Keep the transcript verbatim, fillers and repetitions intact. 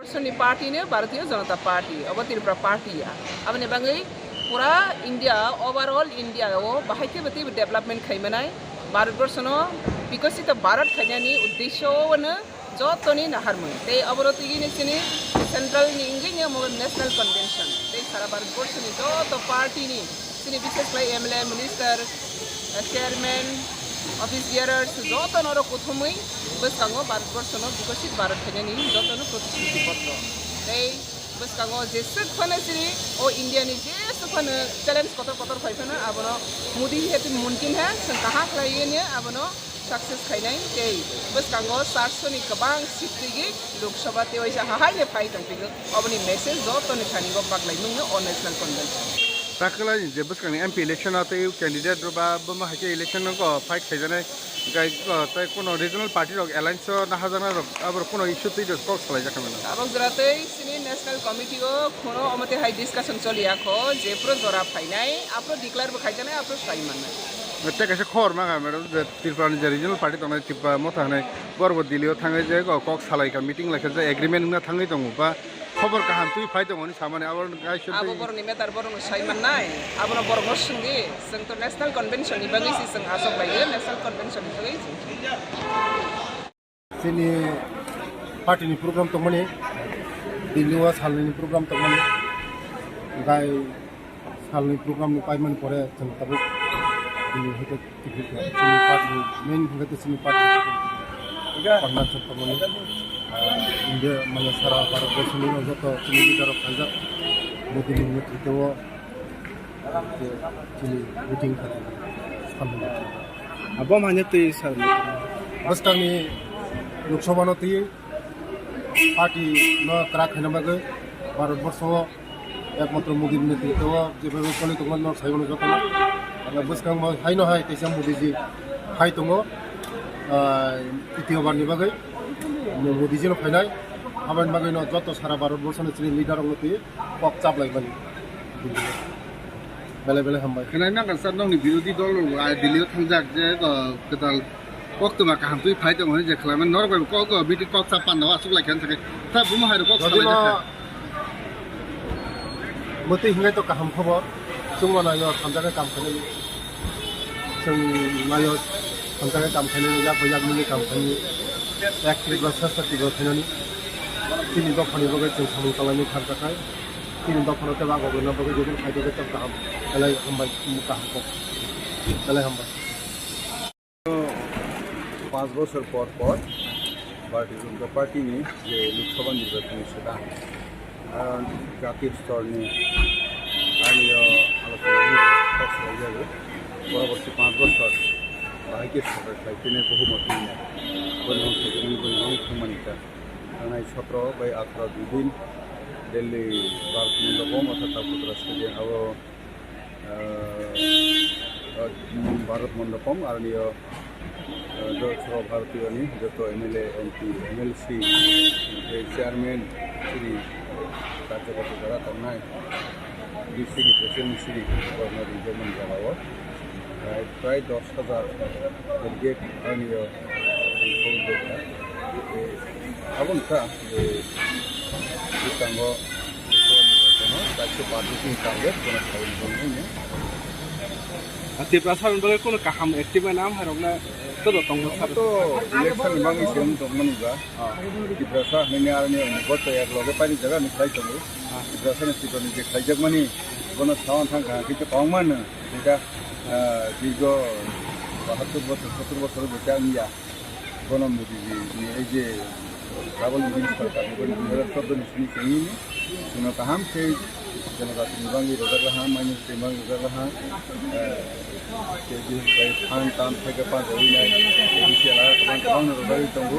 Ni party no Bharatiya Janata Party, obo Tripura party ya. Aboni bagwi pura India, overall India o bahai khe bo teibo development khai manai. Bharat Borsho no bikosito Bharat khainani uddesho o no jotoni naharmung. Tei obo rw twi ni chini central ni wngwi ni omo national convention. Tei sara Bharat Borsho ni joto party ni chini bishes khlai M L A, minister, eh, chairman, office bearers, joto no oro kuthumwi bwskango Bharat Borsho no bikosit Bharat khainani joto no protishruti potro. Tei bwskango jeswk phano chini o India ni jeswk phano challenge kotor kotor phai phano abono Modi hai twi mumkin hai chwng kaham khlai ye abono success khainai tei bwskango charso ni kwbang seat twi Lok Sabha tei waisa hahaino phai tongphio. Oboni message jotoni thani go baklaimung no o national convention. Takhwlai je bwskangni M P election o tei candidate rok ba buma hai khe election no go fight khaijaknai, tei, tei kuno regional party rok alliance o naharjaknai rok abo kuno issue twi kok salai jakha mano. Tabok jora tei chini national committee o kuno omote hai discussion choli ya kho je phuru jora phainai aphuru declare bo khaijaknai aphuru sai mannai. Tei kaisa khobor manga madam je Tripura ni je regional party tongnai Tripura Motha hinwi borok bo Delhi o thangwi je kok salai kha meeting lai kha je agreement wngna thangwi tongo ba khobor kaham twi phai tongo hinwi samani abo kaisa Abo twi borokni matter borokno sai mannai, abono borokno swngdi, chwng to national convention ni bagwi se chwng aswk lai o, national convention ni bagwi chwng. Chini party ni program tongmani, Delhi o salnini program tongmani, gai salni program ni paimani pore chwng tabuk Delhi hwnkhe ticket chini party ni main hwnkhe chini party ni convention tongmani, ah, India mane sara Bharat borso ni joto chini leader rok khaijak Modi ni netrito o. Chini meeting kha salni. Abo manya twi sal. Bwskangni Lok Sabha no twi party no kwrak khaina bagwi Bharat borso o ekmatro Modi ni netrito o jebabe choli tongma nok saibo no jotono. Bwskang bo haino hai teisa Modi ji hai tongo, ah, titiyo bar ni bagwi Modi ji no phainai. Aboni bagwi no joto sara Bharat borso ni chini leader rok no twi kok chaplai mani. Belai belai hambai. Khwnai nang sir, nokni birodhi dol rok ai Delhi o thangjak je, uh, kwtal koktwma kaham twi phai tongo hinwi je khwlai mani norok bai kok, uh, meeting kok chap panda o aswk lai kha hinwi sakhe. Ta bumo hai rok kok salai jakha. Mwtwi hingai to kaham khobor. Chwng mano yo thangjak khe kam khainai. Chwng nayo thangjak khe kam khainai, yak bai yak mili kam khainai. Ek Tripura, sreshta Tripura khainani. Chini dophani bagwi chwng samung tanglai thangkha khai. Chini dophano tei bagwi bagwi jodi khai tongkhe tei kaham. Belai hambai, kaham kok. Belai hambai. Panch bochor por por Bharatiya Janata Party ni je Lok Sabha nirbachon ni swkang, ah, jatiyo stor ni ani o alochona wngwi kok salai jago. Poroborti panch bochor bahai khe sorkar khlai tini bohumot wngya. Boni wngkha jemon boni wng thangmani ta. Thangnai sotro bai atharo dui din Delhi Bharat Mandapam orthat Talpatra Stadium abo, ah, ah, Bharat Mandapam aroni o, ah, joto Bharatiyo ni joto M L A, M P, M L C, tei chairman, chini karyakarta jora tongnai, D C ni president, chini governor rijak mani jaga o, prai, prai dos hajar delegate aroni o. Aboni kha je bwskango kaisa party ni target bono salai tongmani. Tiprasa ni bagwi kono kaham active nam harokna todo tongo sir. To election ni bagwi se wng tongmani ba. Ah. Tiprasa hinwi aroni goto ek loge paini jaga ni khlai tongo. Ah. Tiprasa ni Tripura ni je khlaijakmani bono sawan thang kha kisa kwbangma no. Ita, ah, dirgo bahattor bochor, sottor bochor bo chang ya. Bono Modi ji ni ei je double engine sorkar ni boni dui hajar chordo ni simi chengni ni chwngno kaham khe jonojati ni bagwi rojak raha, mainosri ni bagwi rojak raha, eh, khe bini bagwi phan tan theke phan rwi nai, khe bisi ala kwbang kwbang no rojagwi tongo.